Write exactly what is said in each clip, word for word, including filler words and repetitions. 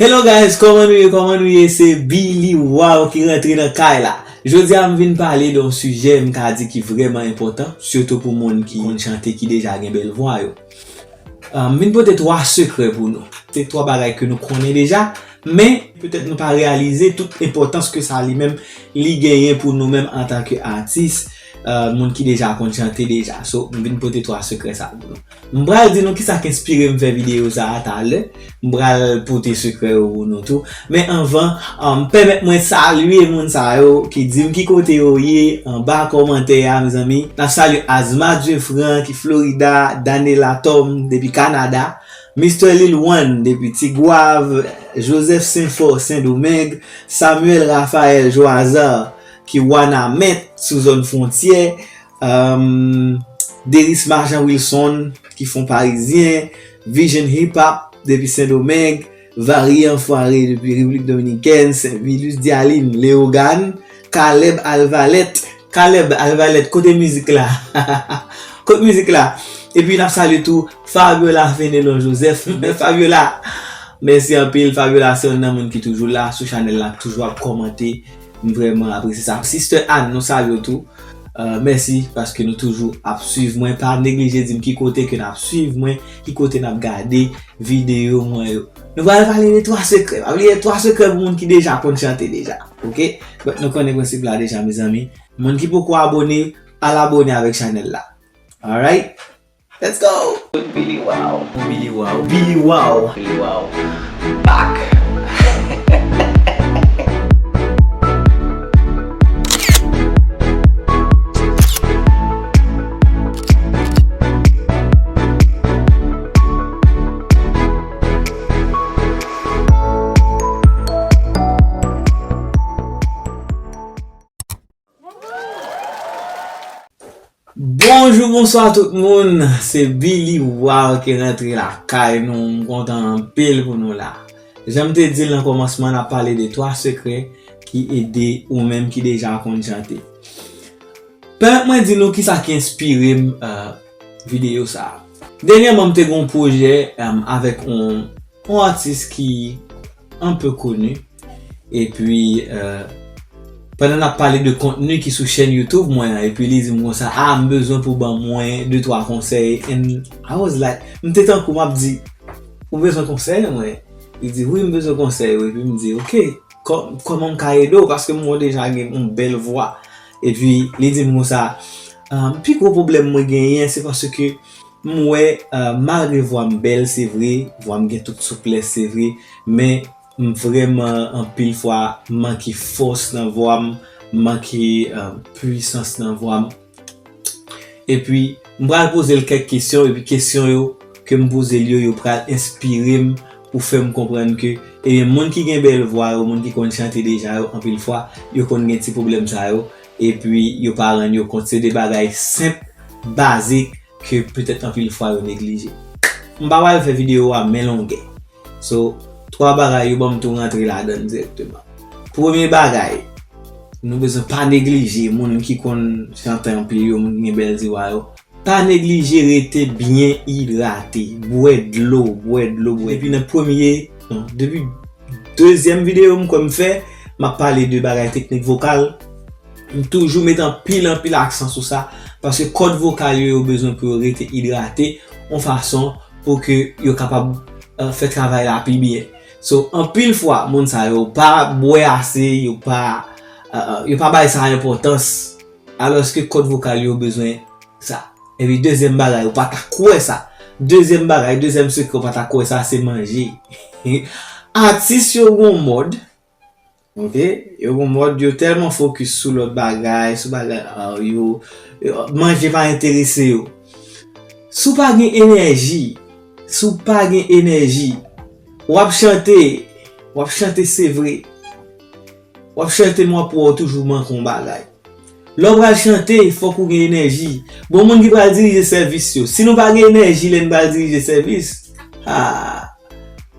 Hello guys, kòman nou ye? Kòman nou ye? Se Billy Wow ki rantre nan kay la. Jodi a m vin pale de yon sijè m ka di ki vrèman enpòtan, sitou pou moun ki konn chante, ki deja gen bèl vwa yo. Ah, m vin pote twa sekrè pou nou. Se twa bagay ke nou konnen deja, men petèt nou pa reyalize tout enpòtans ke sa li menm li genyen pou nou menm antanke atis, ah, moun ki deja konn chante deja. So, m vin pote twa sekrè sa pou nou. M pral di nou kisa k enspire m fè videyo sa a talè. M pral pote sekrè yo pou nou tou. Men anvan, um, pèmèt mwen salye moun sa yo ki di m ki kote yo ye anba kòmantè a, mezanmi. N ap salye Azma Jeffran ki Florida, Danela Tom depi Kanada, Mister Lil One depi Tigwav, Joseph Senfò Sendomeng, Samuel Raphael Joazar ki Wanament sou zòn fwontyè, um, Derisma Jean Wilson ki Fon Parizyen, Vision Hip Hop depi Sendomeng, Varye Anfware depi Repiblik Dominikèn, Saint Vitus Dialine, Leyogàn, Caleb Alvalet. Caleb Alvalet, kote mizik la? Kote mizik la? Epi n ap salye tou Fabiola Fenelon Joseph. Men Fabiola, mèsi anpil. Fabiola se youn nan moun ki toujou la sou chanèl la, toujou ap kòmante. M vrèman apresye sa. Sister Anne, nou salye w tou. Uh, mèsi paske nou toujou ap swiv mwen. Pa neglije di m ki kote ke n ap swiv mwen, ki kote n ap gade videyo mwen yo. Nou pral pale de twa sekrè. Pa bliye twa sekrè pou moun ki deja konn chante deja. Oke? But nou konnen prensip la deja, mezanmi. Moun ki poko abone, al abone avèk chanèl la. Alright? Let's go! Billy Wow. Billy Wow. Billy Wow. Billy Wow. Back. Bonjou, bonswa tout moun. Se Billy Wow ki rantre lakay nou. M kontan anpil pou nou la. Jan m te di l nan kòmansman, n ap pale de twa sekrè ki ede ou menm ki deja konn chante. Pèmèt mwen di nou kisa ki enspire m, eh, videyo sa a. Dènyèman, m te gen yon pwojè, eh, avèk yon yon atis ki anpe koni. Epi, eh, pandan n ap pale de kontni ki sou chèn YouTube mwen an, epi li di m konsa, "Ah, m bezwen pou ban mwen de twa konsèy." And I was like, m te tankou m ap di, "Ou bezwen konsèy mwen?" Li di, "Wi, m bezwen konsèy ou." Epi m di, "Ok, kò-, kòman m ka ede w? Paske m wè w deja gen yon bèl vwa." Epi li di m konsa, "Ah, pi gwo pwoblèm mwen genyen, se paske m wè, eh, malgre vwa m bèl, se vre, vwa m gen tout souplès, se vre, men m vrèman anpil fwa manke fòs nan vwa m, manke, eh, pwisans nan vwa m." Epi, m pral poze l kèk kesyon, epi kesyon yo ke m poze l yo, yo pral enspire m pou fè m konprann ke, ebyen, moun ki gen bèl vwa yo, moun ki konn chante deja yo, anpil fwa, yo konn gen ti pwoblèm sa yo, epi yo pa rann yo kont. Se de bagay senp, bazik, ke petèt anpil fwa yo neglije. M pa pral fè videyo a men longè. So, twa bagay yo ban m tou rantre ladan l dirèkteman. Premye bagay, nou bezwen pa neglije moun ki konn chante anpil yo, moun ki gen bèl ti vwa yo. Pa neglije rete byen idrate. Bwè dlo, bwè dlo, bwè. Depi nan premye, non, depi dezyèm videyo m kwè m fè, m ap pale de bagay teknik vokal. M toujou met anpil, anpil aksan sou sa, paske kòd vokal yo, yo bezwen pou yo rete idrate, yon fason pou ke yo kapab, eh, fè travay la pi byen. So, anpil fwa, moun sa yo pa bwè ase, yo pa, eh, eh, yo pa bay sa enpòtans, alòske kòd vokal yo bezwen sa. Epi dezyèm bagay, ou pa ta kwè sa. Dezyèm bagay, dezyèm sekrè, ou pa ta kwè sa, se manje. Atis yo gon mòd, oke? Yo gon mòd, yo tèlman fokis sou lòt bagay, sou bagay, ah, yo, yo, manje pa enterese yo. Si w pa gen enèji, si w pa gen enèji, w ap chante, w ap chante se vre. W ap chante, men w ap wè w toujou manke yon bagay. Lè w pral chante, fòk ou gen enèji. Bon, moun ki pral dirije sèvis yo, si nou pa gen enèji lè n pral dirije sèvis, ah,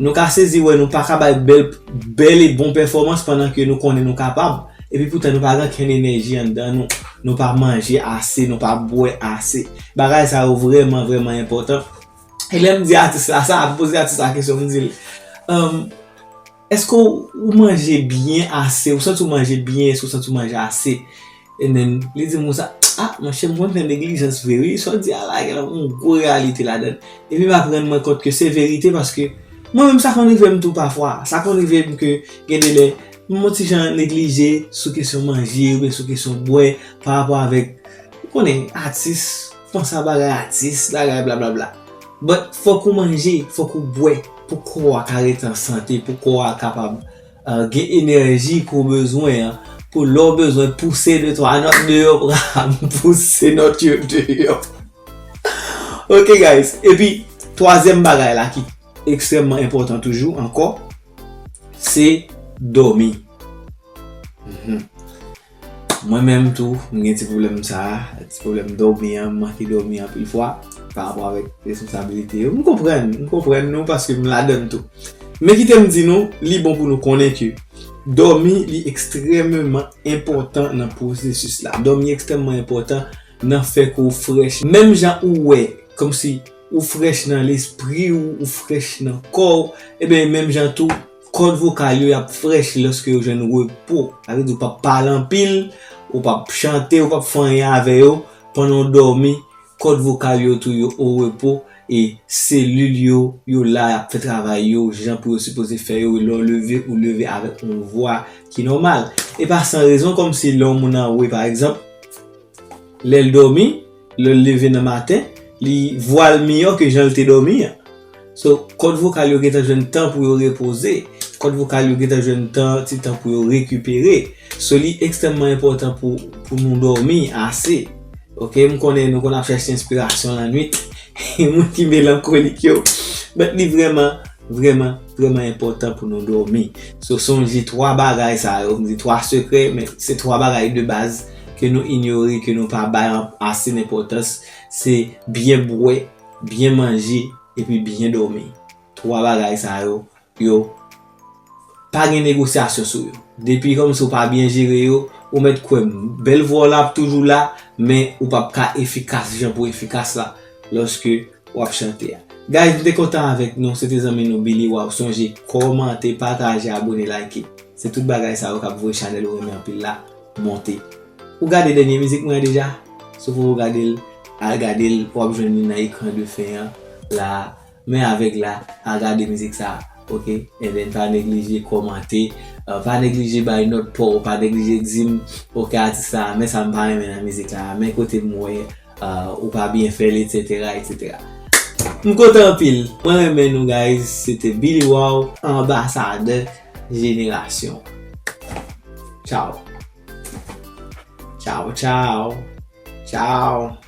nou ka sezi wè nou pa ka bay bèl, bèl e bon pèfòmans pandan ke nou konnen nou kapab. Epi poutan nou pa gen okenn enèji anndan nou. Nou pa manje ase, nou pa bwè ase. Bagay sa yo vrèman, vrèman enpòtan. E lè m di atis la sa, m poze atis la kesyon, m di l, um, Èske w, ou manje byen ase? Ou santi w manje byen? Èske w santi w manje ase? And then, li di m konsa, ah, monchè, m konn fè neglijans vre, wi. Sa w di a la, gen yon gwo reyalite ladan l. Epi m ap rann mwen kont ke se verite, paske mwen menm, sa konn rive m tou pafwa. Sa konn rive m ke gen de lè, m yon ti jan neglije sou kesyon manje, oubyen sou kesyon bwè, pa rapò avèk, ou konnen, atis, panse a bagay atis, bagay blablabla. But fòk ou manje, fòk ou bwè, pou kò a ka rete an sante, pou kò a kapab, uh, gen enèji ke w bezwen an, pou lè w bezwen pouse de twa nòt deyò, pou w ka pouse nòt yo deyò. Ok, guys. Epi, twazyèm bagay la ki ekstrèmman enpòtan toujou ankò, se dòmi. Mhm. Mwen menm tou, m gen ti pwoblèm sa a, ti pwoblèm dòmi an, m manke dòmi anpil fwa pa rapò avèk responsabilite yo. M konprann, m konprann nou paske m ladan l tou. Men kite m di nou, li bon pou nou konnen ke dòmi, li ekstrèmeman enpòtan nan pwosesis la. Dòmi ekstrèmman enpòtan nan fè ke w frèch. Menm jan ou wè, kòmsi ou frèch nan lespri w, ou frèch nan kò w, ebyen, menm jan tou, kòd vokal yo, y ap frèch lòske yo jwenn repo. Sa vle di w p ap pale anpil, ou p ap chante, ou p ap fè anyen avè yo. Pandan w dòmi, kòd vokal yo tou yo o repo, e selil yo, yo la, y ap fè travay yo jan pou yo sipoze fè yo, lè w leve, ou leve avèk yon vwa ki nòmal. E pa san rezon, kòmsi lè yon moun anwe, pa egzanp, lè l dòmi, lè l leve nan maten, li, vwa l miyò ke jan l te dòmi an. So, kòd vokal yo gentan jwenn tan pou yo repoze. Kòd vokal yo gentan jwenn tan, ti tan pou yo rekipere. So, li ekstrèmman enpòtan pou, pou nou dòmi ase. Ok, m konnen nou konn ap chèche enspirasyon lannwit. Moun ki melankolik yo. But li vrèman, vrèman, vrèman enpòtan pou nou dòmi. So, sonje twa bagay sa yo, m di twa sekrè, men se twa bagay de baz ke nou inyore, ke nou pa bay an-, ase enpòtans. Se byen bwè, byen manje, epi byen dòmi. Twa bagay sa yo, yo pa gen negosyasyon sou yo. Depi kòmsi w pa byen jere yo, ou mèt kwè m, bèl vwa w la ap toujou la, men ou p ap ka efikas jan pou efikas la lòske w ap chante a. Guys, m te kontan avèk nou, se te zanmi nou Billy Wow. Sonje, kòmante, pataje, abone, like. Se tout bagay sa yo k ap voye chanèl ou renmen anpil la monte. Ou gade dènye mizik mwen an deja? Si w poko gade l, al gade l, w ap jwenn li nan ekran de fen an la. Men avèk la, al gade mizik sa, ok? And then pa neglije kòmante, uh, pa neglije bay nòt pa w, pa neglije di m, ok, atis sa, men sa m pa renmen nan mizik la, men kote m wè, uh, ou pa byen fè l, etsetera, etsetera. M kontan anpil. Mwen renmen nou, guys. Se te Billy Wow, anbasadè jenerasyon. Tchao. Tchao, tchao. Tchao.